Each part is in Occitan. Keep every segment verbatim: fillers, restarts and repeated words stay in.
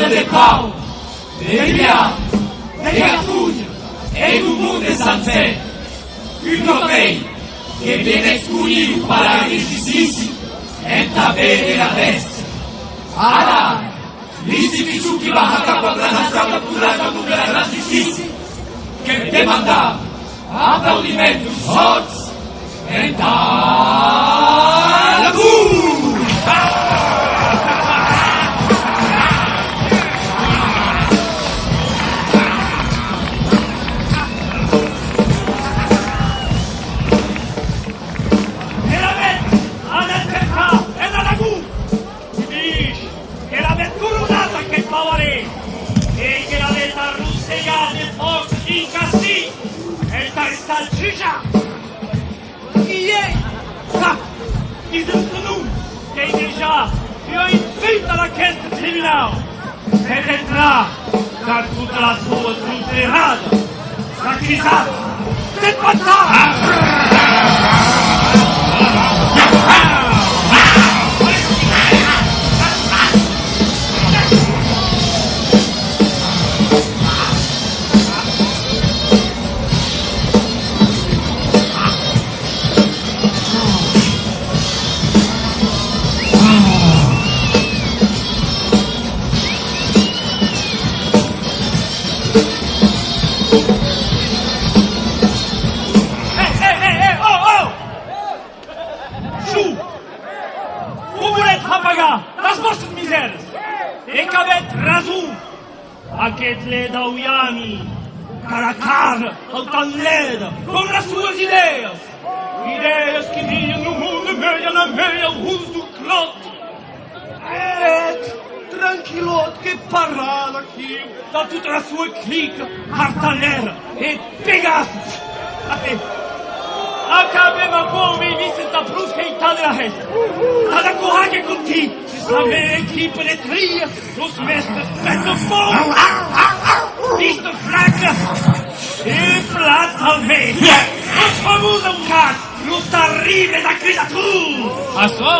De Pau, de Vian, de Gasconha e deu monde sancèr. Un còp ei que venètz conilh per la justícia entà véder la bèstia. Ara, l'institucion qui va acabar la nacion de courage au nom de la grande justice, que demandam aplaudiments hòrts entà la cort! E l'avètz anat cercar entà la cort! Dish que l'avètz coronat aqueth pavaré e que l'avètz arrossegat de fòrça fin qu'ací, entà estar jutjat. Qui ei? Ah! Disem son nom, qu'ei dejà ua insulta d'aqueste tribunau. Fètz entrar, car tota la sua troperada s'acusatz, sètz passats! Eh, eh, eh, eh, oh, oh! Jo! Vos volètz apagar las vòstas misèras! E qu'avètz rason! Aqueth lèd aujami, qu'a la cara autant lèda com las suas idèas! Idèas qui vian lo monde mei a la mei au hons deu clòt! Eth, tranquillòt, que parla d'aquiu, dab tota la sua clica hartalèra e pegasus! Até, acabem aquò, mei vist entà pros qu'ei-tad era hèsta! Tad aquò, que conti, la mea equipa de tria, los mèstres pèts de fòc, vista flaca e plats al mes, los famós avocats, los terribles acusators! Açò!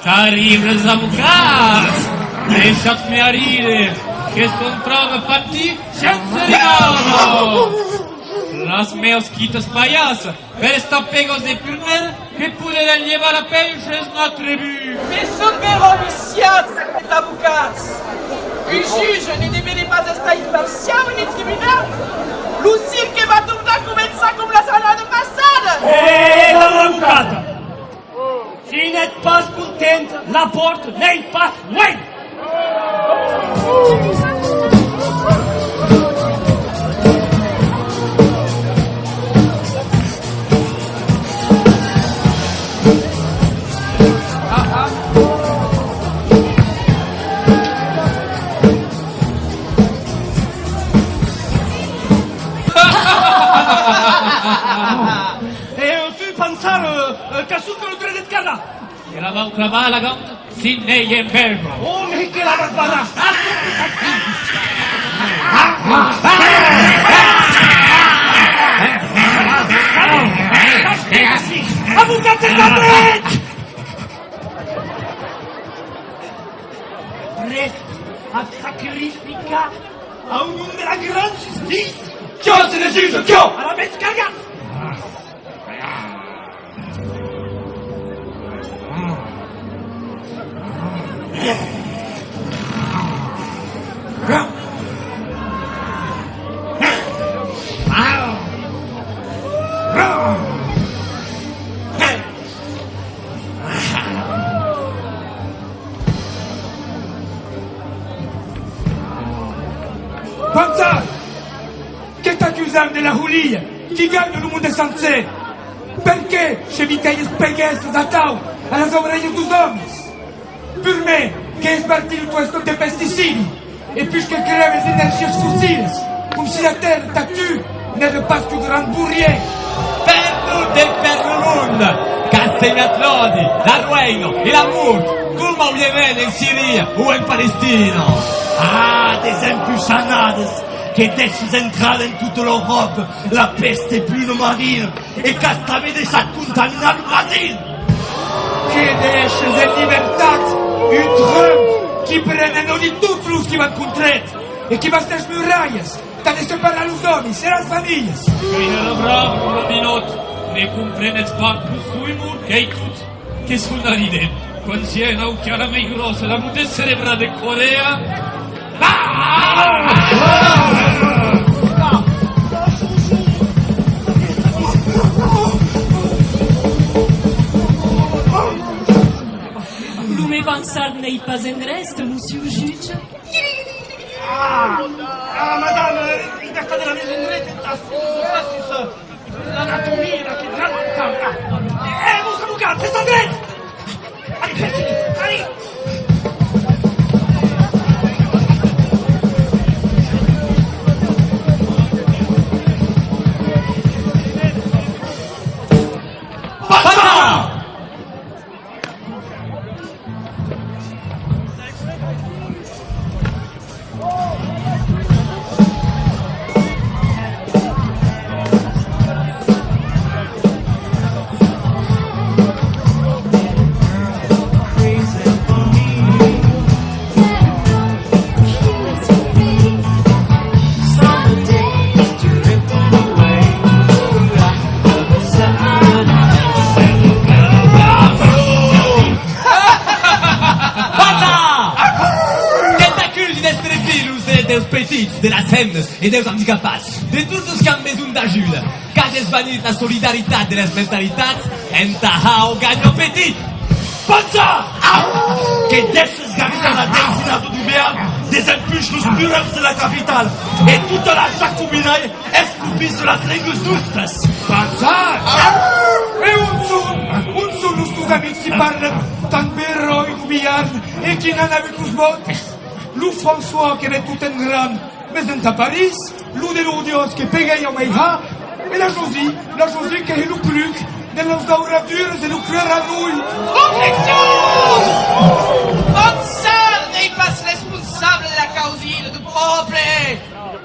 Terribles avocats! Deishatz-me arríder, que son pròva patir shens rinada! Las meas quitas palhas, per estar pegas de purmèr, que poderàn levar a pèl shens natre but! Mès son beròps viciats, aqueths avocats! Un jutge ne deveré pas estar imparciau en un tribunau! Lo cirque va tornar començar com las annadas passadas! E la avocata! Si n'ètz pas content, la pòrta n'ei pas luenh! E tu pensar, eh, eh, qu'a sonque lo dret de carrar! Que la vau clavar a la ganta, si n'ei en bèrba! Oh, mès que la vas barrar! Avocats de dret! Prèstes a sacrificar au nom de la grande justícia! Quò, senhor jutge, quò! Alavetz, cargatz! Pensatz! Que t'acusam de la holia, qui ganha lo monde sancèr! Perqué se vitelhes peguèsses atau a las aurelhas deus òmes? Purmèr, qu'ès partit lo ton estòc de pesticidi, e puish que crèmes energias fossilas, com si la tèrra tà tu n'èra pas qu'un gran borrièr! Perdut e per lo monde, qu'as semat l'òdi, la roïna e la mort, coma auèlament en Siria o en Palestina! Ah, desempuish annadas que dèishes entrar en tota l'Euròpa la pèsta bruna marina e qu'as tanben deishat contaminar lo Brasil! Que dèishes en libertat un Trump Qui prenen òdi tots los qui van contra eth, e qui bastèc muralhas tà ne separar los òmis e las familhas. Qu'ei hèra brave, lo rabinòt, ne comprenetz pas lo soi mond qu'ei tot. Que son arident, quan siá en auquia la mei gròssa la modèt cerebrar de Corèa. Lo me pensar n'ei pas en rèsta, mossur jutge. Ah, ah, madame, eh, libertat de la maison reine, t'as, t'as, t'as, L'anatomia d'aqueth gran encargat. Eh, vos avocats, estan drets! Allez, fètz-li, allez! Basta! Basta! Qu'ei tà culpa d'èstre filhs, de, deus petits, de las hemnas e deus andicapats, de tots los qu'an besonh d'ajuda. Qu'as esvanit la solidaritat de las mentalitats entà har au ganha-petit. Pensa! Que dèishes gavitar la destinada deu bearn desempuish los murèus de la capitala e tota la jacobinalha escopís las lengas nostras. Pensatz! E on son, on son los tos amics qui parlen tan beròi deu bearn e qui n'an avut los vòtes? Lo François que ven tot en gran, mes entà París, lo de Lourdios que peguèi au mei har, e la Josie, la Josie que hè lo cluc de las dauraduras e lo cuer a l'ull. Objeccion! Pensar n'ei pas responsable de la causida deu pòble!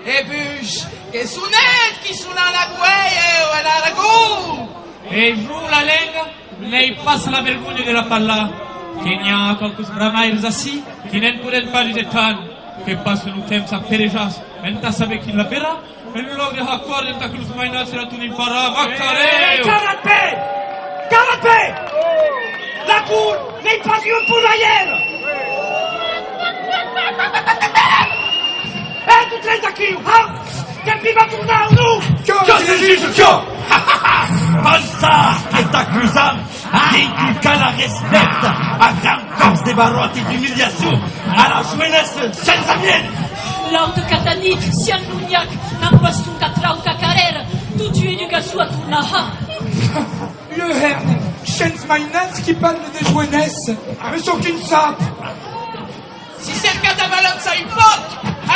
E puish, que son eths qui son en Agüeia o en Aragon! E jo la lenga n'ei pas la vergonha de la parlar, que n'i a quauques bramaires ací qui ne'n pòden pas díser tant, que passan lo temps a perejar entà saber qui l'aperà, en lòc de har còrda entà que los mainats se la tornin parar, macarèu! Carratpè! Carratpè! La cort n'ei pas un podarèr! E tu tres aquiu, ha? Que pi va tornar o non? Quò, senhor jutge, quò! Pensa que t'acusam d'inculcar la respècte a grans còps de barròt e d'umiliacion a la joenessa sens amient! L'aute catanit, sian lonhac, n'an pas sonque a traucar carrèra, tota ua educacion a tornar har. Ua hèrna, shens mainats qui parla de joenessa, me çò qui'n sap! Si cerca ta balança un pòc,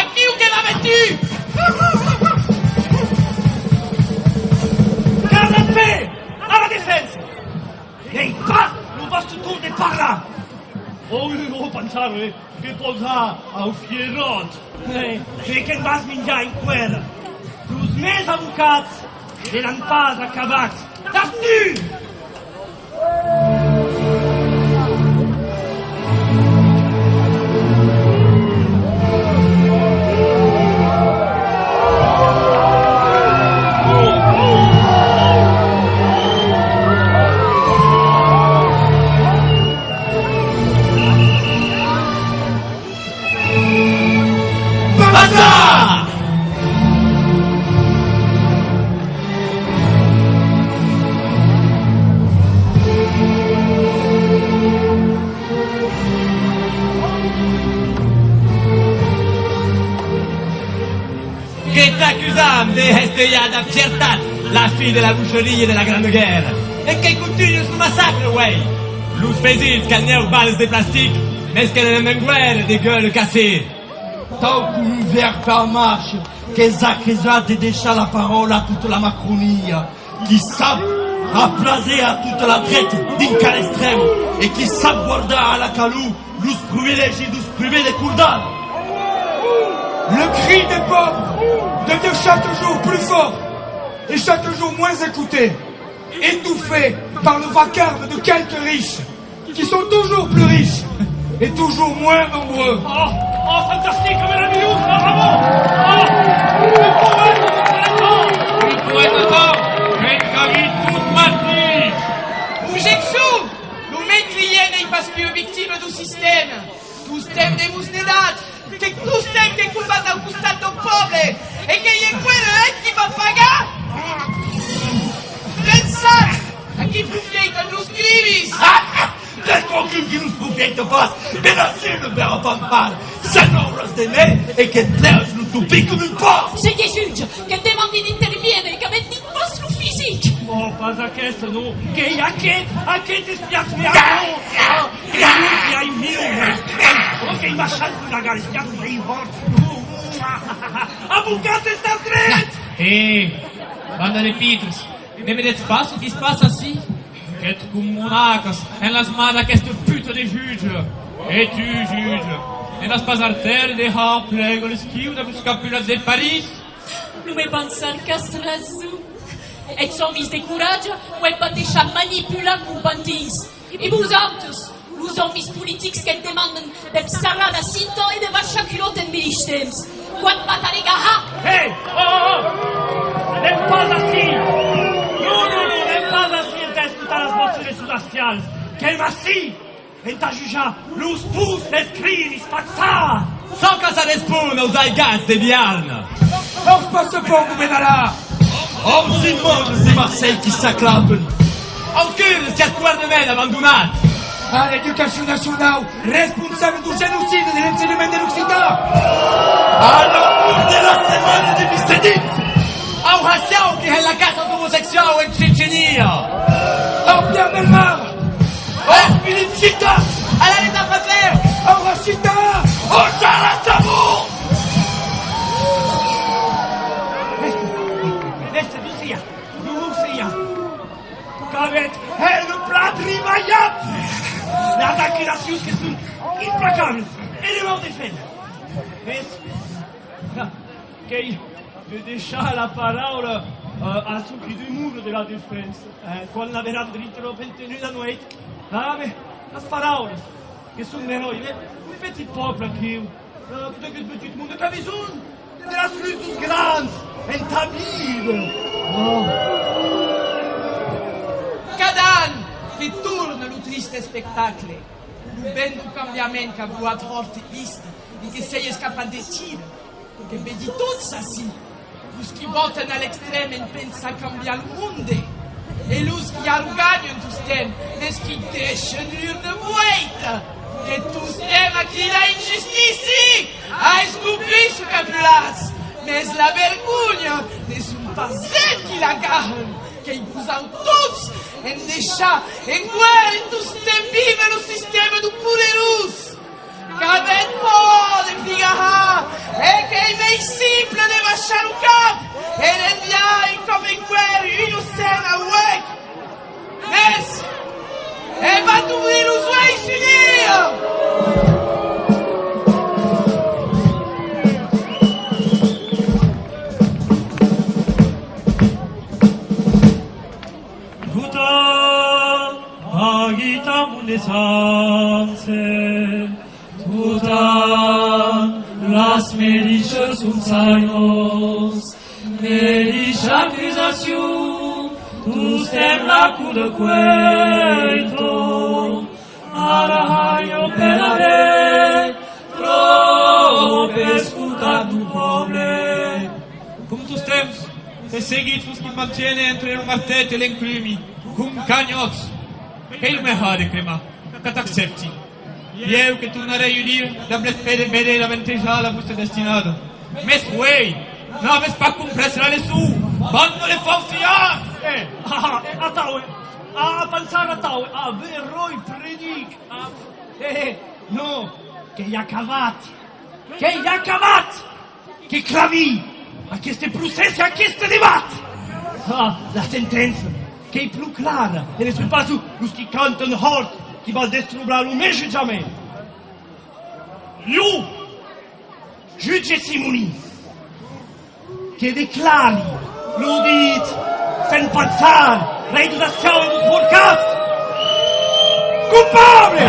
aquiu que la metut! Carratpè! A la defensa! Ei pas lo vòste torn de parlar! Oh, oh, pensar, eh, que pòs har au fieròt! Eh, e que'n vas minjar enqüèra! Los mens avocats ne l'an pas acabat! Tàs-tu! Basta! Que t'acusam de hestejar dab fiertat la fin de la bocharia e de la Granda Guèrra, e que contunhes lo massacre, uei! Los vesins qu'an nhèu balas de plastic, mes que n'an enqüèra de gueules cassées. Tau com un vèrb en marcha, qu'es acusat de deishar la paraula a tota la Macronia, qui sap har plaser a tota la dreta dinc a l'extrèm e qui sap guardar a la calor los privilègis deus prumèrs de cordada. Le cri des pauvres devient chaque jour plus fort et chaque jour moins écouté, étouffé par le vacarme de quelques riches qui sont toujours plus riches. Et toujours moins nombreux. Oh, oh, fantastic, comme la news, bravo. Oh, un poète, un poète, un poète, tout matin. Objeccion! Lo men client n'ei pas qu'ua victima deu sistèma. Tostemp de vos ne dat, que tostemp que combat au costat deu pòble, e qu'ei enqüèra eth qui va pagar! Pensatz a qui profieitan los crimis! Qu'ei quauqu'un qui nos profièita pas, ben assur ne pèra pas mal, se non res de mei e que trèus lo topin com un pòrc! Senhor jutge, que demandi d'interviéner, qu'avem dit pas lo fisic! Oh, pas aqueste, non, qu'ei aqueth, aqueth espiatz-me aquò! Ah, que non, que ai mil, oh, qu'ei machat de la galèsta, qu'ei hòrt! Avocats, estàs drets! Eh, banda de pitres! Ne vedetz pas çò qui se passa ací? Qu'ètz com monacas en las mans d'aqueste puta de jutge. E tu, jutge, ne vas pas artèrre de har plèga l'esquiu dab los capulats de París? Lo me pensar qu'as rason. Eths òmis de coratge, uèi, pas deishar manipular com pantins. E vosautes, los òmis politics, que'm demandan de sarrar la cinta e de baishar culòta en medish temps? Quan va t'aré gahar? Hei! Oh, oh, oh! N'èm pas ací! Non, non, non, n'èm pas ací entà escotar las vòças de Sebastians! Qu'èm ací entà jutjar los pus dels crimis passats! Çò qu'a a respóner aus aigats de Biarn! Aus passapòrts de Benalla! Aus immòbles de Marselha qui s'aclapan! Aus curas qu'eth governament a abandonat! A l'Educacion Nacionau, responsable deu genocidi de l'ensenhament de l'occitan! A l'amor de la setmana de Vicedins! Au raciau qui hè la caça aus omosexuaus en Chechenia! Au Pierre Belmar! Au Philippe Chita! A la Rita Fatler! Au Rachita! Au Charles Aznavour! Mèste, mèste, tu sia, tu sia. Qu'avètz, eh, lo plan tribalhat! Las acusacions que son implacables e de mau de fèr. Mès, qu'ei de deishar la paraula, eh, a çò qui demora de la defensa, eh, quan l'averàn drin tròp entenuda anueit. Ah, ben, las paraulas que son l'eròi, ben, un petit pòble aquiu, eh, tot aqueth petit monde qu'a besonh de las lutz deus grans entà víver. Oh. Cada an que torna lo triste espectacle, lo vent deu cambiament qu'a voat hòrt e viste e que s'ei escapat de tira. Que vedi tots ací, los qui vòtan a l'extrèm en pensar cambiar lo monde, e los qui arroganhan tostemp, mès qui deishan l'urna vueita, que tostemp a cridar injustici, a escopir sus capulats, mès la vergonha ne son pas eths qui la gahan, qu'ei vosautotz en deishar enqüèra e tostemp víver lo sistèma deu poderós. Qu'avètz paur de vos gahar, e qu'ei mei simple de baishar lo cap e d'enviar un còp enqüèra un innocent au huec. Mès, e va t'obrir los uelhs un dia! Tota agita mon essença, totas las medishas son sainas, medisha acusacion, tostemp la coda cueita. Ara ai per aver tròp escotat lo pòble. Com tostemps, e seguitz los qui mantienen entre lo martèth e l'encrumi, com canhòts. Qu'ei lo mei har de cremar, qu'at accèpti. Ieu que tornarèi un dia dab l'esperit de véder la ventejar la vòsta destinada. Mès uei, n'avètz pas comprés la leçon, banda de fauciars! Eh, ah, eh, atau, eh, a, a pensar atau, eh, a beròi prenic, a, eh, eh, non, qu'ei acabat, qu'ei acabat! Que clavi aqueste procès e aqueste debat! Ah, la sentença qu'ei pro clara, e ne son pas los qui cantan hòrt qui van destroblar lo men jutjament. Jo, jutge Simoni, que declari lo dit Sent Pançard, rei deus esclaus e deus porcàs, copable!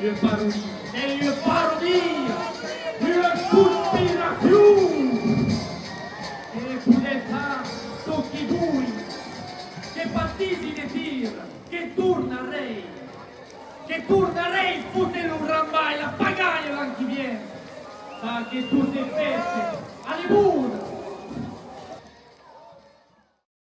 Ua parodia, e ua parodia, ua conspiracion! E podetz har çò que voi, que partisi de Tir, que torna rei, que torna rei, fote lo rambalh, la pagalha l'an qui vien, tà que tot se fèste.